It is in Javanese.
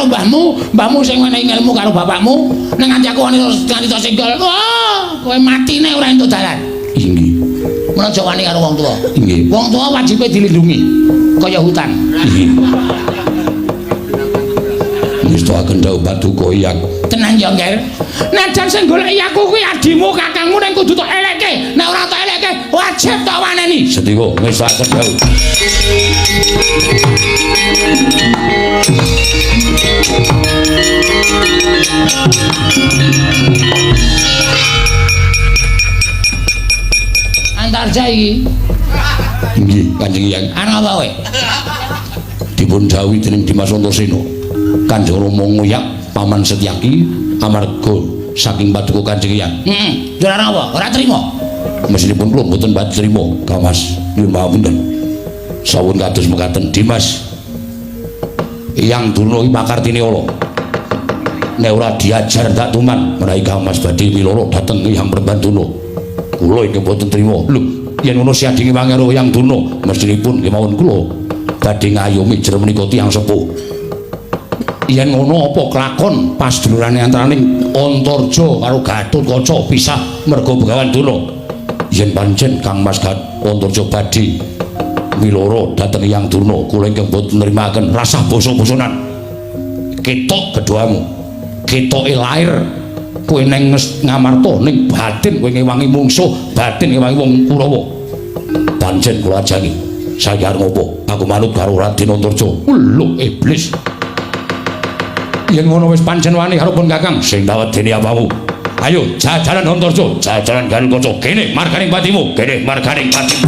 karo mbahmu, mbahmu sing menehi ilmu karo bapakmu, nek nganti aku wani nganti tok senggol, wah, kowe matine ora entuk dalan. Inggih. Mula aja wani karo wong tuwa. Inggih. Wong tuwa wajibe dilindungi kaya hutan. Inggih. Ngestoaken dawuh paduka Hyang. Tenan ya, Ngger. Najan sing goleki aku kuwi adimu, kakangmu ning kudu tok elekke. Nek ora tok elekke, wajib tok waneni. Sedika ngestoaken dawuh. Antarja iki. Inggih, Kanjeng Hyang. Ana apa kowe? Dipun dawuhi dening Dimas Antasena. Kanjeng Rama ngoyak Paman Setyaki amarga saking paduka Kanjeng Hyang. Heeh. Ora apa? Ora trima. Mesinipun kula mboten badhe trima, Kang Mas. Nyuwun pangapunten. Sawun kados mekaten Dimas. Hyang Durna iki pakartine ala. Nek ora diajar tak tuman menawi Kang Mas badhe miloro dhateng Hyang Prembantuna. Kula ingkang mboten trima. Lho, yen ngono siadinge karo Hyang Durna, mestinipun kemawon kula badhe ngayomi jer menika tiyang sepuh. Yen ngono apa kelakon pasdulurane antaraning Antarja karo Gatotkaca pisah merga Begawan Durna. Yen pancen Kang Mas Antarja badhe miloro dhateng Hyang Durna, kula ingkang boten nrimakaken rasah basa-basanan. Ketok keduamu. Ketoke lair kowe neng Ngamarta ning batin kowe ngewangi mungsuh, batin ngewangi wong Kurawa. Pancen kula ajangi. Saiki arep ngopo? Aku manut karo Raden Antarja. Lho, iblis. Yen ngono wis pancen wani karo pun Kakang sing tak wedeni apamu. Ayo jajaran Antarja, jajaran Gatotkaca, kene marganing patimu, kene marganing patimu.